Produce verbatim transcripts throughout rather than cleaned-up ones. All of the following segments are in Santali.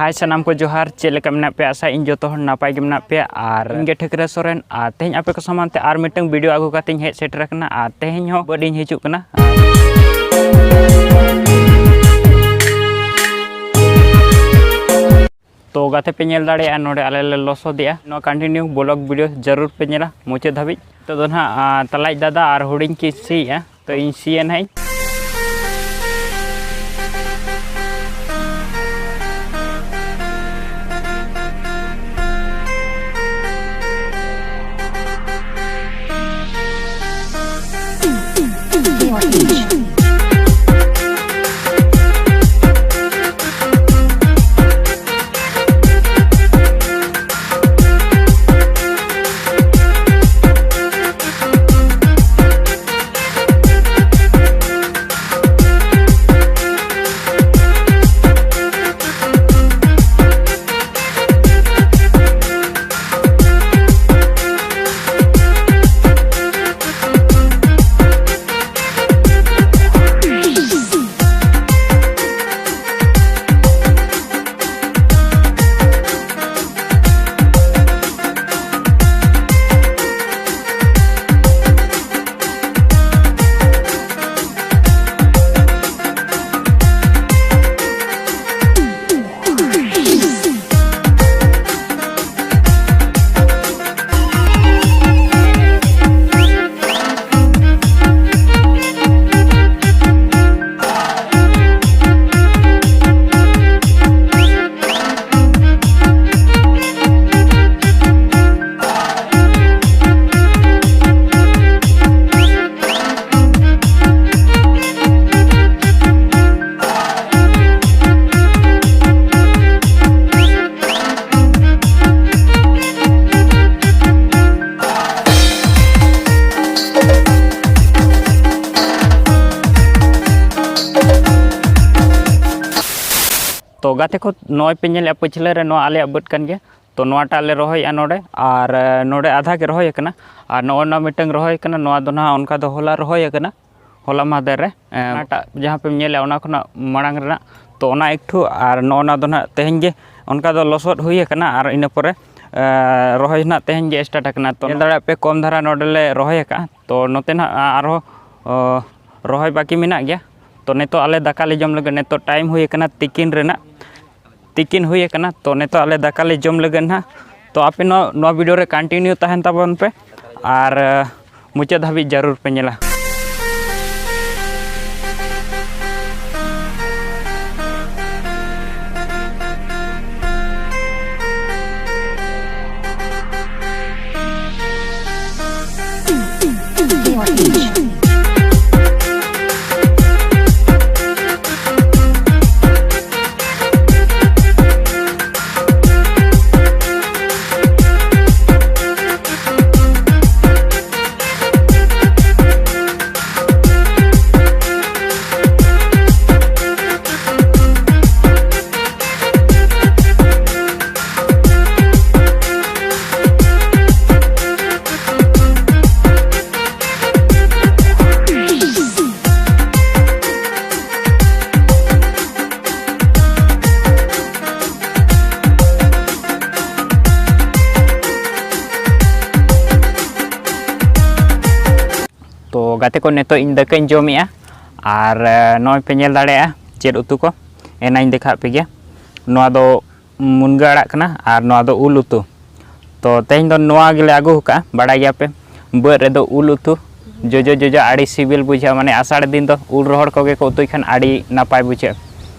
ᱦᱟᱭ ᱥᱟᱱᱟᱢ ᱠᱚ ᱡᱚᱦᱟᱨ, ᱪᱮᱫ ᱞᱮᱠᱟ ᱢᱮᱱᱟᱜ ᱯᱮᱭᱟ? ᱟᱥᱟ ᱤᱧ ᱡᱚᱛᱚ ᱦᱚᱲ ᱱᱟᱯᱟᱭ ᱜᱮ ᱢᱮᱱᱟᱜ ᱯᱮᱭᱟ᱾ ᱟᱨ ᱤᱧ ᱜᱮ ᱴᱷᱟᱹᱠᱨᱟᱹ ᱥᱚᱨᱮᱱ, ᱟᱨ ᱛᱮᱦᱮᱧ ᱟᱯᱮ ᱠᱚ ᱥᱟᱢᱟᱝ ᱛᱮ ᱟᱨ ᱢᱤᱫᱴᱟᱝ ᱵᱷᱤᱰᱤᱭᱳ ᱟᱹᱜᱩ ᱠᱟᱛᱮᱧ ᱦᱮᱡ ᱥᱮᱴᱮᱨ ᱟᱠᱟᱱᱟ᱾ ᱟᱨ ᱛᱮᱦᱮᱧ ᱦᱚᱸ ᱵᱟᱹᱫ ᱤᱧ ᱦᱤᱡᱩᱜ ᱠᱟᱱᱟ᱾ ᱛᱚ ᱜᱟᱛᱮ ᱯᱮ ᱧᱮᱞ ᱫᱟᱲᱮᱭᱟᱜᱼᱟ, ᱱᱚᱰᱮ ᱟᱞᱮ ᱞᱮ ᱞᱚᱥᱚᱫᱮᱜᱼᱟ᱾ ᱱᱚᱣᱟ ᱠᱚᱱᱴᱤᱱᱤᱭᱩ ᱵᱞᱚᱜ ᱵᱷᱤᱰᱤᱭᱳ ᱡᱟᱹᱨᱩᱲ ᱯᱮ ᱧᱮᱞᱟ ᱢᱩᱪᱟᱹᱫ ᱫᱷᱟᱹᱵᱤᱡ᱾ ᱱᱤᱛᱚᱜ ᱫᱚ ᱱᱟᱦᱟᱜ, ᱟᱸ, ᱛᱟᱞᱟᱭᱤᱡ ᱫᱟᱫᱟ ᱟᱨ ᱦᱩᱰᱤᱧ ᱠᱤᱱ ᱥᱤᱭᱮᱜᱼᱟ, ᱛᱚ ᱤᱧ ᱥᱤᱭᱟ ᱱᱟᱦᱟᱜ ᱤᱧ᱾ ᱛᱚ ᱜᱟᱛᱮ ᱠᱚ, ᱱᱚᱜᱼᱚᱭ ᱯᱮ ᱧᱮᱞᱮᱫᱼᱟ ᱯᱟᱹᱪᱷᱞᱟᱹ ᱨᱮ, ᱱᱚᱣᱟ ᱟᱞᱮᱭᱟᱜ ᱵᱟᱹᱫᱽ ᱠᱟᱱ ᱜᱮᱭᱟ᱾ ᱛᱚ ᱱᱚᱣᱟᱴᱟᱜ ᱞᱮ ᱨᱚᱦᱚᱭᱮᱫᱼᱟ ᱱᱚᱰᱮ, ᱟᱨ, ᱮ, ᱱᱚᱰᱮ ᱟᱫᱷᱟ ᱜᱮ ᱨᱚᱦᱚᱭ ᱟᱠᱟᱱᱟ, ᱟᱨ ᱱᱚᱜᱼᱚ ᱱᱚᱣᱟ ᱢᱤᱫᱴᱟᱝ ᱨᱚᱦᱚᱭ ᱟᱠᱟᱱᱟ, ᱱᱚᱣᱟ ᱫᱚ ᱱᱟᱦᱟᱜ ᱚᱱᱠᱟ ᱫᱚ ᱦᱚᱞᱟ ᱨᱚᱦᱚᱭ ᱟᱠᱟᱱᱟ᱾ ᱦᱚᱞᱟ ᱢᱟᱦᱫᱮᱨ ᱨᱮ, ᱮᱸ, ᱚᱱᱟᱴᱟᱜ ᱡᱟᱦᱟᱸ ᱯᱮ ᱧᱮᱞᱮᱫᱼᱟ, ᱚᱱᱟ ᱠᱷᱚᱱᱟᱜ ᱢᱟᱲᱟᱝ ᱨᱮᱱᱟᱜ, ᱛᱚ ᱚᱱᱟ ᱮᱠᱴᱷᱩ, ᱟᱨ ᱱᱚᱜᱼᱚ ᱱᱟ ᱫᱚ ᱱᱟᱦᱟᱜ ᱛᱮᱦᱮᱧ ᱜᱮ ᱚᱱᱠᱟ ᱫᱚ ᱞᱚᱥᱚᱫ ᱦᱩᱭ ᱟᱠᱟᱱᱟ, ᱟᱨ ᱤᱱᱟᱹ ᱯᱚᱨᱮ, ᱮᱸ, ᱨᱚᱦᱚᱭ ᱱᱟᱦᱟᱜ ᱛᱮᱦᱮᱧ ᱜᱮ ᱥᱴᱟᱨᱴ ᱟᱠᱟᱱᱟ᱾ ᱛᱚ ᱧᱮᱞ ᱫᱟᱲᱮᱭᱟᱜ ᱯᱮ, ᱠᱚᱢ ᱫᱷᱟᱨᱟ ᱱᱚᱰᱮ ᱞᱮ ᱨᱚᱦᱚᱭ ᱟᱠᱟᱫᱼᱟ᱾ ᱛᱚ ᱱᱚᱛᱮ ᱱᱟᱦᱟᱜ ᱟᱨᱦᱚᱸ, ᱚ, ᱨᱚᱦᱚᱭ ᱵᱟᱹᱠᱤ ᱢᱮᱱᱟᱜ ᱜᱮᱭᱟ᱾ ᱛᱚ ᱱᱤᱛᱚᱜ ᱟᱞᱮ ᱫᱟᱠᱟ ᱞᱮ ᱡᱚᱢ ᱞᱟᱹᱜᱤᱫ, ᱱᱤᱛᱚᱜ ᱴᱟᱭᱤᱢ ᱦᱩᱭ ᱟᱠᱟᱱᱟ ᱛᱤᱠᱤᱱ ᱨᱮᱱᱟᱜ, ᱛᱤᱠᱤᱱ ᱦᱩᱭ ᱟᱠᱟᱱᱟ᱾ ᱛᱚ ᱱᱤᱛᱚᱜ ᱟᱞᱮ ᱫᱟᱠᱟ ᱞᱮ ᱡᱚᱢ ᱞᱟᱹᱜᱤᱫ ᱱᱟᱦᱟᱜ᱾ ᱛᱚ ᱟᱯᱮ ᱱᱚᱣᱟ, ᱱᱚᱣᱟ ᱵᱷᱤᱰᱤᱭᱳ ᱨᱮ ᱠᱚᱱᱴᱤᱱᱤᱭᱩ ᱛᱟᱦᱮᱱ ᱛᱟᱵᱚᱱ ᱯᱮ, ᱟᱨ, ᱮ, ᱢᱩᱪᱟᱹᱫ ᱫᱷᱟᱹᱵᱤᱡ ᱡᱟᱹᱨᱩᱲ ᱯᱮ ᱧᱮᱞᱟ᱾ ᱛᱚ ᱜᱟᱛᱮ ᱠᱚ, ᱱᱤᱛᱚᱜ ᱤᱧ ᱫᱟᱠᱟᱧ ᱡᱚᱢᱮᱜᱼᱟ, ᱟᱨ, ᱮ, ᱱᱚᱜᱼᱚᱭ ᱯᱮ ᱧᱮᱞ ᱫᱟᱲᱮᱭᱟᱜᱼᱟ ᱪᱮᱫ ᱩᱛᱩ ᱠᱚ, ᱮᱱᱟᱧ ᱫᱮᱠᱷᱟᱣᱟᱫ ᱯᱮ ᱜᱮᱭᱟ᱾ ᱱᱚᱣᱟ ᱫᱚ ᱢᱩᱱᱜᱟᱹ ᱟᱲᱟᱜ ᱠᱟᱱᱟ ᱟᱨ ᱱᱚᱣᱟ ᱫᱚ ᱩᱞ ᱩᱛᱩ᱾ ᱛᱚ ᱛᱮᱦᱮᱧ ᱫᱚ ᱱᱚᱣᱟ ᱜᱮᱞᱮ ᱟᱹᱜᱩ ᱟᱠᱟᱫᱼᱟ, ᱵᱟᱲᱟᱭ ᱜᱮᱭᱟ ᱯᱮ, ᱵᱟᱹᱫᱽ ᱨᱮᱫᱚ ᱩᱞ ᱩᱛᱩ ᱡᱚᱡᱚ ᱡᱚᱡᱚ ᱟᱹᱰᱤ ᱥᱤᱵᱤᱞ ᱵᱩᱡᱷᱟᱹᱜᱼᱟ, ᱢᱟᱱᱮ ᱟᱥᱟᱲ ᱫᱤᱱ ᱫᱚ ᱩᱞ ᱨᱚᱦᱚᱲ ᱠᱚᱜᱮ ᱠᱚ ᱩᱛᱩᱭ ᱠᱷᱟᱱ ᱟᱹᱰᱤ ᱱᱟᱯᱟᱭ ᱵᱩᱡᱷᱟᱹᱜᱼᱟ᱾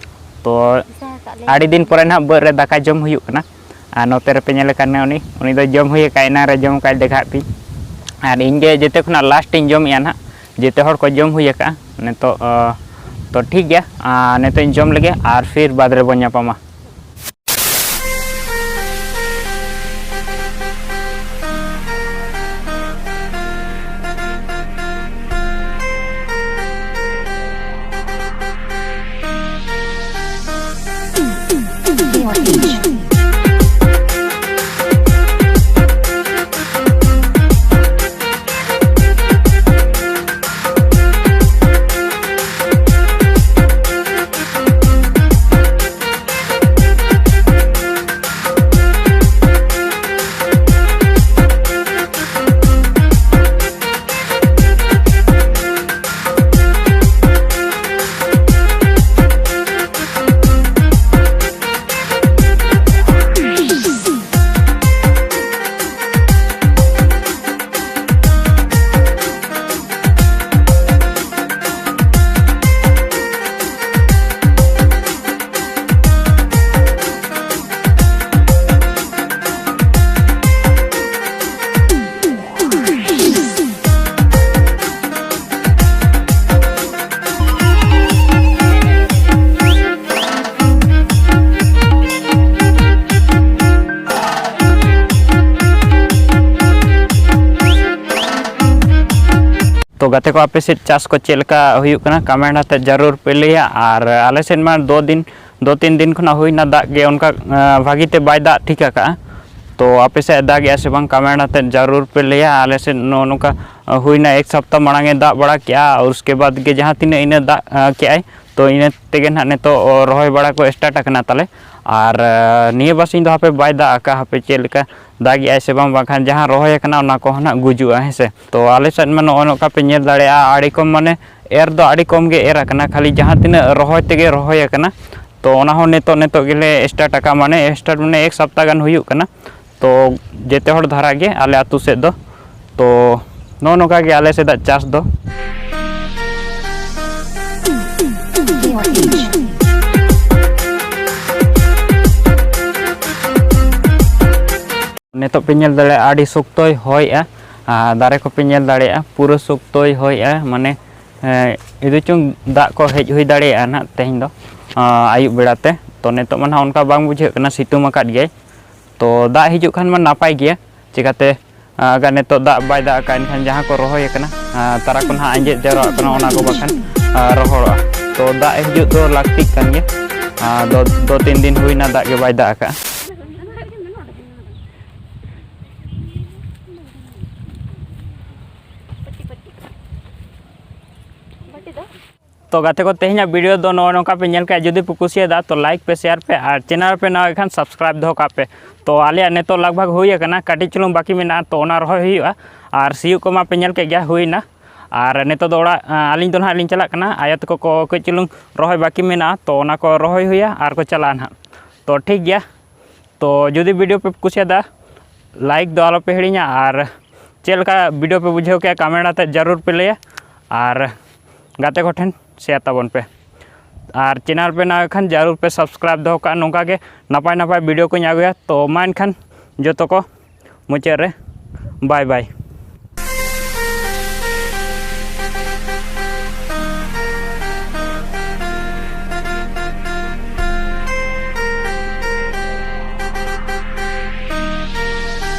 ᱛᱚ ᱟᱹᱰᱤ ᱫᱤᱱ ᱯᱚᱨᱮ ᱱᱟᱦᱟᱜ ᱵᱟᱹᱫᱽ ᱨᱮ ᱫᱟᱠᱟ ᱡᱚᱢ ᱦᱩᱭᱩᱜ ᱠᱟᱱᱟ᱾ ᱟᱨ ᱱᱚᱛᱮ ᱨᱮᱯᱮ ᱧᱮᱞᱮ ᱠᱟᱱᱟ, ᱩᱱᱤ, ᱩᱱᱤ ᱫᱚ ᱡᱚᱢ ᱦᱩᱭ ᱟᱠᱟᱫ, ᱮᱱᱟᱝ ᱨᱮ ᱡᱚᱢ ᱟᱠᱟᱫ, ᱫᱮᱠᱷᱟᱣᱟᱫ ᱯᱮ᱾ ᱟᱨ ᱤᱧ ᱜᱮ ᱡᱮᱛᱮ ᱠᱷᱚᱱᱟᱜ ᱞᱟᱥᱴ ᱤᱧ ᱡᱚᱢᱮᱜᱼᱟ ᱱᱟᱦᱟᱜ, ᱡᱮᱛᱮ ᱦᱚᱲ ᱠᱚ ᱡᱚᱢ ᱦᱩᱭ ᱟᱠᱟᱫᱼᱟ ᱱᱤᱛᱚᱜ᱾ ᱚ, ᱛᱚ ᱴᱷᱤᱠ ᱜᱮᱭᱟ, ᱟᱨ ᱱᱤᱛᱚᱜ ᱤᱧ ᱡᱚᱢ ᱞᱮᱜᱮ ᱟᱨ ᱯᱷᱤᱨ ᱵᱟᱫᱽ ᱨᱮᱵᱚᱱ ᱧᱟᱯᱟᱢᱟ᱾ ᱜᱟᱛᱮ ᱠᱚ, ᱟᱯᱮ ᱥᱮᱫ ᱪᱟᱥ ᱠᱚ ᱪᱮᱫ ᱞᱮᱠᱟ ᱦᱩᱭᱩᱜ ᱠᱟᱱᱟ, ᱠᱚᱢᱮᱱᱴ ᱟᱛᱮᱫ ᱡᱟᱹᱨᱩᱲ ᱯᱮ ᱞᱟᱹᱭᱟ᱾ ᱟᱨ ᱟᱞᱮ ᱥᱮᱫ ᱢᱟ ᱫᱚ ᱫᱤᱱ ᱫᱚ ᱛᱤᱱ ᱫᱤᱱ ᱠᱷᱚᱱᱟᱜ ᱦᱩᱭᱱᱟ, ᱫᱟᱜ ᱜᱮ ᱚᱱᱠᱟ ᱵᱷᱟᱹᱜᱤ ᱛᱮ ᱵᱟᱭ ᱫᱟᱜ ᱴᱷᱤᱠ ᱟᱠᱟᱫᱼᱟ᱾ ᱛᱚ ᱟᱯᱮ ᱥᱮᱫ ᱫᱟᱜᱮᱜᱼᱟ ᱥᱮ ᱵᱟᱝ, ᱠᱚᱢᱮᱱᱴ ᱟᱛᱮᱫ ᱡᱟᱹᱨᱩᱲ ᱯᱮ ᱞᱟᱹᱭᱟ᱾ ᱟᱞᱮ ᱥᱮᱫ ᱱᱚᱜᱼᱚ ᱱᱚᱝᱠᱟ ᱦᱩᱭᱱᱟ ᱮᱠ ᱥᱚᱯᱛᱟ ᱢᱟᱲᱟᱝ ᱮ ᱫᱟᱜ ᱵᱟᱲᱟ ᱠᱮᱜᱼᱟ, ᱩᱥᱠᱮ ᱵᱟᱫᱽ ᱜᱮ ᱡᱟᱦᱟᱸ ᱛᱤᱱᱟᱹᱜ ᱤᱱᱟᱹ ᱫᱟᱜ ᱠᱮᱜᱼᱟᱭ, ᱛᱚ ᱤᱱᱟᱹ ᱛᱮᱜᱮ ᱱᱟᱦᱟᱜ ᱱᱤᱛᱚᱜ ᱨᱚᱦᱚᱭ ᱵᱟᱲᱟ ᱠᱚ ᱥᱴᱟᱨᱴ ᱟᱠᱟᱱᱟ ᱛᱟᱞᱮ᱾ ᱟᱨ ᱱᱤᱭᱟᱹ ᱵᱟᱨ ᱥᱤᱧ ᱫᱚ ᱦᱟᱯᱮ ᱵᱟᱭ ᱫᱟᱜ ᱟᱠᱟᱫᱼᱟ, ᱦᱟᱯᱮ ᱪᱮᱫ ᱞᱮᱠᱟ ᱫᱟᱜᱮᱜᱼᱟᱭ ᱥᱮ ᱵᱟᱝ, ᱵᱟᱝᱠᱷᱟᱱ ᱡᱟᱦᱟᱸ ᱨᱚᱦᱚᱭ ᱟᱠᱟᱱᱟ ᱚᱱᱟ ᱠᱚᱦᱚᱸ ᱱᱟᱦᱟᱜ ᱜᱩᱡᱩᱜᱼᱟ, ᱦᱮᱸ ᱥᱮ᱾ ᱛᱚ ᱟᱞᱮ ᱥᱮᱫ ᱢᱟ ᱱᱚᱜᱼᱚ ᱱᱚᱝᱠᱟ ᱯᱮ ᱧᱮᱞ ᱫᱟᱲᱮᱭᱟᱜᱼᱟ, ᱟᱹᱰᱤ ᱠᱚᱢ ᱢᱟᱱᱮ ᱮᱨ ᱫᱚ ᱟᱹᱰᱤ ᱠᱚᱢ ᱜᱮ ᱮᱨ ᱟᱠᱟᱱᱟ, ᱠᱷᱟᱹᱞᱤ ᱡᱟᱦᱟᱸ ᱛᱤᱱᱟᱹᱜ ᱨᱚᱦᱚᱭ ᱛᱮᱜᱮ ᱨᱚᱦᱚᱭ ᱟᱠᱟᱱᱟ᱾ ᱛᱚ ᱚᱱᱟ ᱦᱚᱸ ᱱᱤᱛᱚᱜ ᱱᱤᱛᱚᱜ ᱜᱮᱞᱮ ᱥᱴᱟᱨᱴ ᱟᱠᱟᱫ, ᱢᱟᱱᱮ ᱥᱴᱟᱨᱴ ᱢᱟᱱᱮ ᱮᱠ ᱥᱚᱯᱛᱟ ᱜᱟᱱ ᱦᱩᱭᱩᱜ ᱠᱟᱱᱟ᱾ ᱛᱚ ᱡᱮᱛᱮ ᱦᱚᱲ ᱫᱷᱟᱨᱟ ᱜᱮ ᱟᱞᱮ ᱟᱹᱛᱩ ᱥᱮᱫ ᱫᱚ᱾ ᱛᱚ ᱱᱚᱜᱼᱚ ᱱᱚᱝᱠᱟ ᱜᱮ ᱟᱞᱮ ᱥᱮᱫᱟᱜ ᱪᱟᱥ ᱫᱚ᱾ ᱱᱤᱛᱚᱜ ᱯᱮ ᱧᱮᱞ ᱫᱟᱲᱮᱭᱟᱜᱼᱟ, ᱟᱹᱰᱤ ᱥᱚᱠᱛᱚᱭ ᱦᱚᱭᱮᱜᱼᱟ᱾ ᱟᱨ ᱫᱟᱨᱮ ᱠᱚᱯᱮ ᱧᱮᱞ ᱫᱟᱲᱮᱭᱟᱜᱼᱟ, ᱯᱩᱨᱟᱹ ᱥᱚᱠᱛᱚᱭ ᱦᱚᱭᱮᱜᱼᱟ, ᱢᱟᱱᱮ ᱮᱫᱩ ᱪᱚᱝ ᱫᱟᱜ ᱠᱚ ᱦᱮᱡ ᱦᱩᱭ ᱫᱟᱲᱮᱭᱟᱜᱼᱟ ᱱᱟᱦᱟᱜ ᱛᱮᱦᱮᱧ ᱫᱚ, ᱟᱹᱭᱩᱵ ᱵᱮᱲᱟ ᱛᱮ᱾ ᱛᱚ ᱱᱤᱛᱚᱜ ᱢᱟ ᱱᱟᱦᱟᱜ ᱚᱱᱠᱟ ᱵᱟᱝ ᱵᱩᱡᱷᱟᱹᱜ ᱠᱟᱱᱟ, ᱥᱤᱛᱩᱝ ᱟᱠᱟᱫ ᱜᱮᱭᱟᱭ᱾ ᱛᱚ ᱫᱟᱜ ᱦᱤᱡᱩᱜ ᱠᱷᱟᱱ ᱢᱟ ᱱᱟᱯᱟᱭ ᱜᱮᱭᱟ, ᱪᱤᱠᱟᱹᱛᱮ ᱟᱜᱟᱨ ᱱᱤᱛᱚᱜ ᱫᱟᱜ ᱵᱟᱭ ᱫᱟᱜ ᱟᱠᱟᱫ, ᱮᱱᱠᱷᱟᱱ ᱡᱟᱦᱟᱸ ᱠᱚ ᱨᱚᱦᱚᱭ ᱟᱠᱟᱱᱟ, ᱛᱟᱨᱟ ᱠᱚ ᱱᱟᱦᱟᱜ ᱟᱸᱡᱮᱫ ᱡᱟᱣᱨᱟᱜ ᱠᱟᱱᱟ, ᱚᱱᱟ ᱠᱚ ᱵᱟᱠᱷᱟᱱ ᱨᱚᱦᱚᱲᱚᱜᱼᱟ᱾ ᱛᱚ ᱫᱟᱜ ᱦᱤᱡᱩᱜ ᱫᱚ ᱞᱟᱹᱠᱛᱤᱜ ᱠᱟᱱ ᱜᱮᱭᱟ᱾ ᱫᱚ ᱫᱚ ᱛᱤᱱ ᱫᱤᱱ ᱦᱩᱭᱱᱟ ᱫᱟᱜ ᱜᱮ ᱵᱟᱭ ᱫᱟᱜ ᱟᱠᱟᱫᱼᱟ᱾ ᱛᱚ ᱜᱟᱛᱮ ᱠᱚ, ᱛᱮᱦᱮᱧᱟᱜ ᱵᱷᱤᱰᱤᱭᱳ ᱫᱚ ᱱᱚᱜᱼᱚ ᱱᱚᱝᱠᱟ ᱯᱮ ᱧᱮᱞ ᱠᱮᱜᱼᱟ᱾ ᱡᱩᱫᱤ ᱯᱮ ᱠᱩᱥᱤᱭᱟᱫᱟ ᱛᱚ ᱞᱟᱭᱤᱠ ᱯᱮ, ᱥᱮᱭᱟᱨ ᱯᱮ, ᱟᱨ ᱪᱮᱱᱮᱞ ᱯᱮ ᱱᱟᱣᱟ ᱜᱮ ᱠᱷᱟᱱ ᱥᱟᱵᱥᱠᱨᱟᱭᱤᱵ ᱫᱚᱦᱚ ᱠᱟᱜ ᱯᱮ᱾ ᱛᱚ ᱟᱞᱮᱭᱟᱜ ᱱᱤᱛᱚᱜ ᱞᱟᱜᱽ ᱵᱷᱟᱜᱽ ᱦᱩᱭ ᱟᱠᱟᱱᱟ, ᱠᱟᱹᱴᱤᱡ ᱪᱩᱞᱩᱝ ᱵᱟᱹᱠᱤ ᱢᱮᱱᱟᱜᱼᱟ, ᱛᱚ ᱚᱱᱟ ᱨᱚᱦᱚᱭ ᱦᱩᱭᱩᱜᱼᱟ᱾ ᱟᱨ ᱥᱤᱭᱳᱜ ᱠᱚᱢᱟ ᱯᱮ ᱧᱮᱞ ᱠᱮᱫ ᱜᱮᱭᱟ, ᱦᱩᱭᱱᱟ᱾ ᱟᱨ ᱱᱤᱛᱚᱜ ᱫᱚ ᱚᱲᱟᱜ, ᱟᱹᱞᱤᱧ ᱫᱚ ᱱᱟᱦᱟᱜ ᱞᱤᱧ ᱪᱟᱞᱟᱜ ᱠᱟᱱᱟ, ᱟᱭᱳ ᱛᱟᱠᱚ ᱠᱚ ᱠᱟᱹᱡ ᱪᱩᱞᱩᱝ ᱨᱚᱦᱚᱭ ᱵᱟᱹᱠᱤ ᱢᱮᱱᱟᱜᱼᱟ, ᱛᱚ ᱚᱱᱟ ᱠᱚ ᱨᱚᱦᱚᱭ ᱦᱩᱭᱟ ᱟᱨ ᱠᱚ ᱪᱟᱞᱟᱜᱼᱟ ᱱᱟᱦᱟᱜ᱾ ᱛᱚ ᱴᱷᱤᱠ ᱜᱮᱭᱟ, ᱛᱚ ᱡᱩᱫᱤ ᱵᱷᱤᱰᱤᱭᱳ ᱯᱮ ᱠᱩᱥᱤᱭᱟᱫᱟ ᱞᱟᱭᱤᱠ ᱫᱚ ᱟᱞᱚ ᱯᱮ ᱦᱤᱲᱤᱧᱟ, ᱟᱨ ᱪᱮᱫ ᱞᱮᱠᱟ ᱵᱷᱤᱰᱤᱭᱳ ᱯᱮ ᱵᱩᱡᱷᱟᱹᱣ ᱠᱮᱜᱼᱟ ᱠᱚᱢᱮᱱᱴ ᱟᱛᱮᱫ ᱡᱟᱹᱨᱩᱲ ᱯᱮ ᱞᱟᱹᱭᱟ, ᱟᱨ ᱜᱟᱛᱮ ᱠᱚᱴᱷᱮᱱ ᱥᱮᱭᱟᱨ ᱛᱟᱵᱚᱱ ᱯᱮ᱾ ᱟᱨ ᱪᱮᱱᱮᱞ ᱯᱮ ᱱᱟᱣᱟ ᱠᱷᱟᱱ ᱡᱟᱹᱨᱩᱲ ᱯᱮ ᱥᱟᱵᱥᱠᱨᱟᱭᱤᱵ ᱫᱚᱦᱚ ᱠᱟᱜᱼᱟ, ᱱᱚᱝᱠᱟ ᱜᱮ ᱱᱟᱯᱟᱭ ᱱᱟᱯᱟᱭ ᱵᱷᱤᱰᱤᱭᱳ ᱠᱚᱧ ᱟᱹᱜᱩᱭᱟ᱾ ᱛᱚ ᱢᱟ ᱮᱱᱠᱷᱟᱱ ᱡᱚᱛᱚ ᱠᱚ ᱢᱩᱪᱟᱹᱫ ᱨᱮ ᱵᱟᱭ ᱵᱟᱭ᱾